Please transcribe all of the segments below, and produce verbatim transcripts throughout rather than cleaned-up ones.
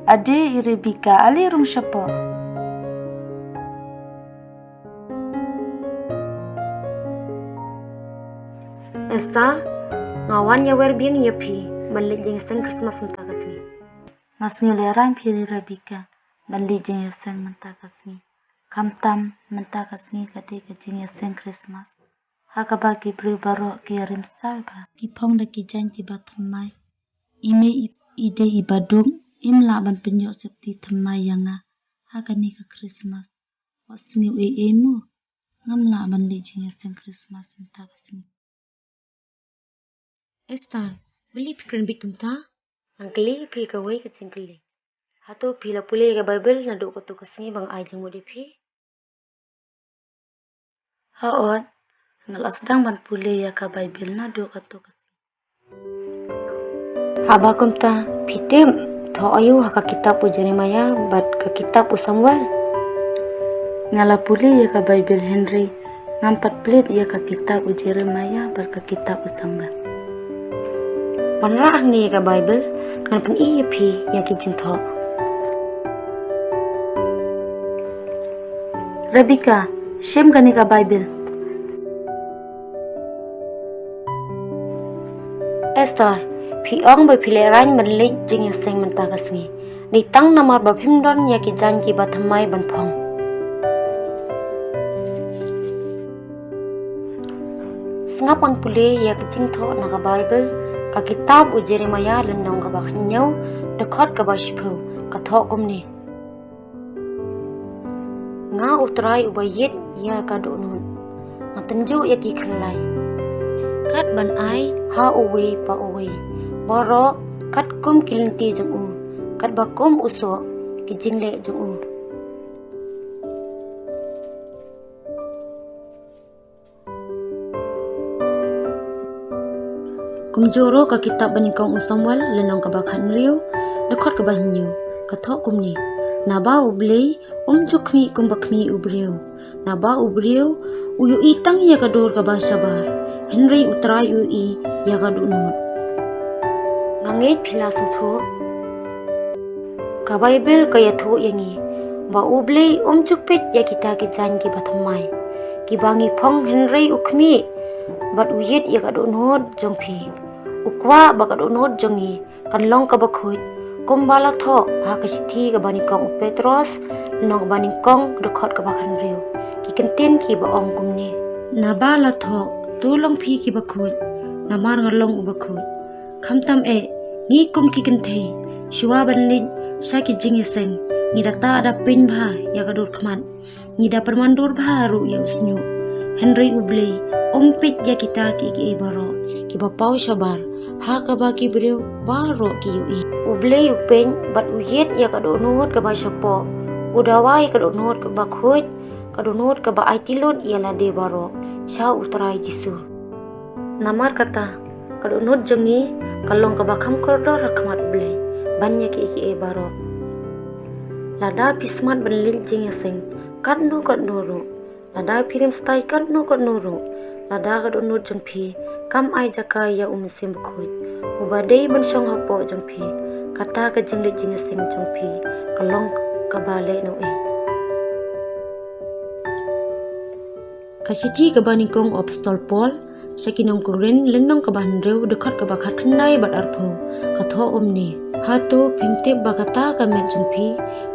Ade i Rebecca, ale rung shapoh. Esther, nga wan ïawer biang ïa phi ban leit jingïaseng Christmas mynta ka sngi. Nga sngew lehraiñ phi Rebecca ban leit jingïaseng mynta ka sngi. Khamtam mynta ka sngi ka dei ka jingïaseng Christmas ha kaba ki briew baroh ki rim style ba ki phong da ki jaiñ kiba thymmai. I mei i, i dei iba duk, im lah ban pynïoh sopti thymmai ïa nga ha kane ka Christmas. Wat sngew ei ei mo. Ngam lah ban leit jingïaseng Christmas mynta ka sngi. Esther, balei phi kren bit kumta? Ngan kylli phi kawei ka jingkylli. Hato phi la pule ïa ka Bible naduh kato ka sngi ba nga ai jingmut ïa phi? Hooid, nga la sdang ban pule ïa ka Bible naduh kato ka sngi. Haba kumta, phi tip, thoh aïu ha ka kitab u Jeremiah bad ka kitab u Samuel? Nga la pule ïa ka Bible hynrei ngam pat plie ïa ka kitab u Jeremiah bad ka kitab u Samuel. Wanrah hangne ïa ka Bible, ngan pyni ïa phi ïa ki jingthoh. Rebecca, shim kane ka Bible. Esther, phi ong ba phi lehraiñ ban leit jingïaseng mynta ka sngi. Dei tang namar ba phim don ïa ki jaiñ kiba thymmai ban phong. Sngap ngan pule ïa ki jingthoh na ka Bible, ka kitab u Jeremiah lynnong kaba khathynñiew, dkhot kaba shiphew, ka thoh kumne. Nga U Trai uba ïit ïa ka dohnud, nga tynjuh ïa ki khyllai. Kat ban ai ha uwei pa uwei, baroh katkum ki lynti jong u, katba kum u soh ki jingleh jong u. Kumjuh ruh ka kitab ba nyngkong u Samuel, lynnong kaba khathynriew, dkhot kaba hynñiew, ka thoh kumne. Naba U Blei um ju khmih kumba khmih u briew. Naba u briew u ïohi tang ïa ka dur kaba shabar, hynrei U Trai u ïohi ïa ka dohnud. Nga ngeit phi la sngewthuh. Ka Bible ka ïathuh ïa ngi ba U Blei um ju peit ïa kita ki jaiñ kiba thymmai kiba ngi phong, hynrei u khmih bad u ïit ïa ka dohnud jong phi. U kwah ba ka dohnud jong ngi kan long kaba khuid, kumba la thoh ha ka shithi kaba nyngkong u Petros, lynnong kaba nyngkong, dkhot kaba khathynriew. Ki kyntien kiba ong kumne. Naba la thoh, to long phi kiba khuid, namar nga long uba khuid. Khamtam eh, ngi kum ki kynthei, shuwa ban leit sha ki jingïaseng, ngi da tah da pynbha ïa ka dur khmat, ngi da pynwandur bha ruh ïa u shñiuh. Hynrei U Blei um peit ïa kita kiei kiei baroh kiba paw shabar, ha kaba ki briew baroh ki ïohi. U Blei u peit bad u ïit ïa ka dohnud kaba shapoh, u dawa ïa ka dohnud kaba khuid, ka dohnud kaba aiti lut ïa lade baroh sha U Trai Jisu. Namar kata, ka dohnud jong ngi ka long kaba kham kordor ha khmat U Blei ban ïa kiei kiei baroh. Lada phi smat ban leit jingïaseng katno katno ruh, lada phi rim stai katno katno ruh, lada ka dohnud jong phi kam ai jaka ïa U Mynsiem Bakhuid uba dei ban shong hapoh jong phi, kata ka jingleit jingïaseng jong phi ka long kaba lehnohei. Ka shithi kaba nyngkong u Apostol Paul sha ki nong Korinth, lynnong kaba hynriew, dkhot kaba khatkhyndai bad arphew, ka thoh kumne. Hato phim tip ba kata ka met jong phi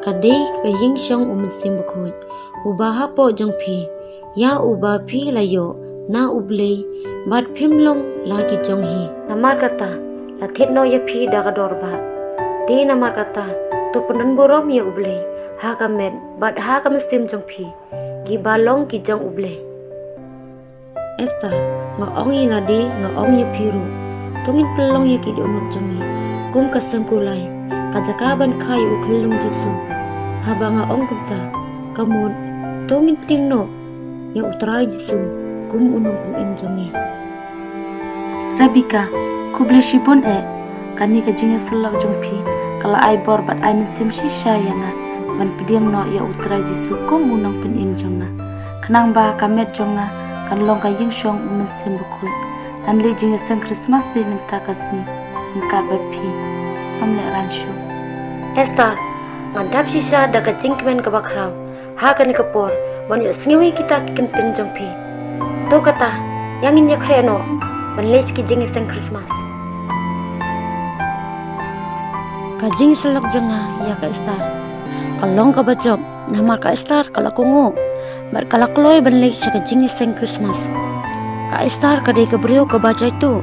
ka dei ka ïing shong U Mynsiem Bakhuid uba hapoh jong phi, ïa uba phi la ïoh na U Blei, bad phim long la ki jong hi. Namar kata, la thied noh ïa phi da ka dor bah. Te namar kata, to pyndonburom ïa U Blei ha ka met bad ha ka mynsiem jong phi, kiba long ki jong U Blei. Esther, nga ong ïa lade, nga ong ïa phi ruh, to ngin pynlong ïa ki dohnud jong ngi kum ka sem kulai, ka jaka ban kha ïa u khyllung Jisu. Haba nga ong kumta, ka mut, to ngin tieng noh ïa U Trai Jisu kum u nongpynim jong ngi. Rebecca, khublei shibun eh. Kane ka jingïasyllok jong phi ka la ai bor bad ai mynsiem shisha ïa nga ban pdiang noh ïa U Trai Jisu kum u nongpynim jong nga. Khnang ba ka met jong nga kan long ka ïing shong U Mynsiem Bakhuid. Ngan leit jingïaseng Christmas beit mynta ka sngi ryngkat bad phi. Ngam lehraiñ shuh. Esther, nga dap shisha da ka jingkmen kaba khraw ha kane ka por ban ïohsngew ïa kita ki kyntien jong phi. To kata, ïa ngin ïakhreh noh ban leit sha ki jingïaseng Christmas. Ka jingïasyllok jong nga ïa ka Esther ka long kaba jop, namar ka Esther ka la kohnguh bad ka la kloi ban leit sha ka jingïaseng Christmas. Ka Esther ka dei ka briew kaba jaituh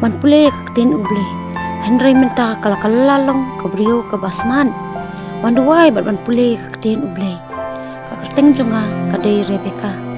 ban pule ïa ka ktien U Blei, hynrei mynta ka la kylla long ka briew kaba smat ban duwai bad ban pule ïa ka ktien U Blei. Ka kyrteng jong nga ka dei Rebecca.